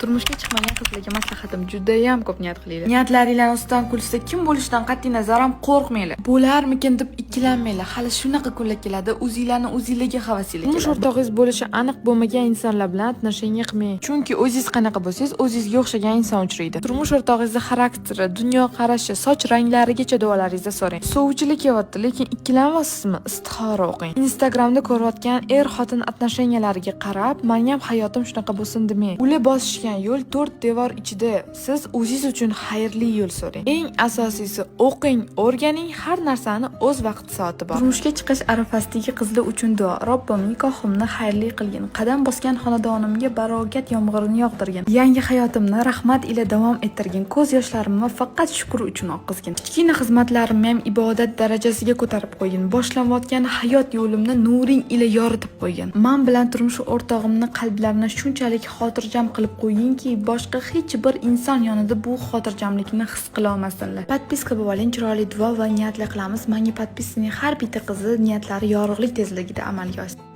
Turmushga chiqmagan qizlarga maslahatim: judayam ko'p niyat qilinglar. Niyatlaringlarni ustidan kulsa, kim bo'lishidan qat'iy nazar ham qo'rqmanglar. Bo'larmikin deb ikkilanmanglar. Hali shunaqa kunlar keladi, o'zinglarni o'zinglarga havasinglar Turmush keladi. o'rtog'ingiz bo'lishi aniq bo'lmagan insonlar bilan отношения qilmang. Chunki o'zingiz qanaqa bo'lsangiz, o'zingizga o'xshagan inson uchraydi. Turmush o'rtog'ingizni xarakteri, dunyoqarashi, soch ranglarigacha duolaringizda so'rang. Sovchilik kelyapti, lekin ikkilanyapsizmi? Istixora o'qing. Instagramda ko'rayotgan er-xotin отношения lariga qarab, "Meni ham hayotim shunaqa bo'lsin" demang. Ular bosishgan yo'l to'rt devor ichida. Siz o'zingiz uchun xayrli yo'l so'rang. Eng asosiysi, o'qing, o'rganing, har narsani o'z vaqti soati bor. Turmushga chiqish arafasidagi qizlar uchun duo. Robbim, nikohimni xayrli qilgin. Qadam bosgan xonadonimga barokat yomg'irini yog'dirgin. Yangi hayotimni rahmat ila davom ettirgin. Ko'z yoshlarimni faqat shukr uchun oqizgin. Kichkina xizmatlarimni ham ibodat darajasiga ko'tarib qo'ygin. Boshlanayotgan hayot yo'limni nuring ila yoritib qo'ygin. Man bilan turmush o'rtog'imni qalblarini shunchalik xotirjam qilib qo'yginki, boshqa hech bir inson yonida bu xotirjamlikni his qila olmasinlar. Подписка bo'lib oling, chiroyli duo va niyatlar qilamiz. Menga подписанный har bitta qizni niyatlari yorug'lik tezligida amalga oshsin.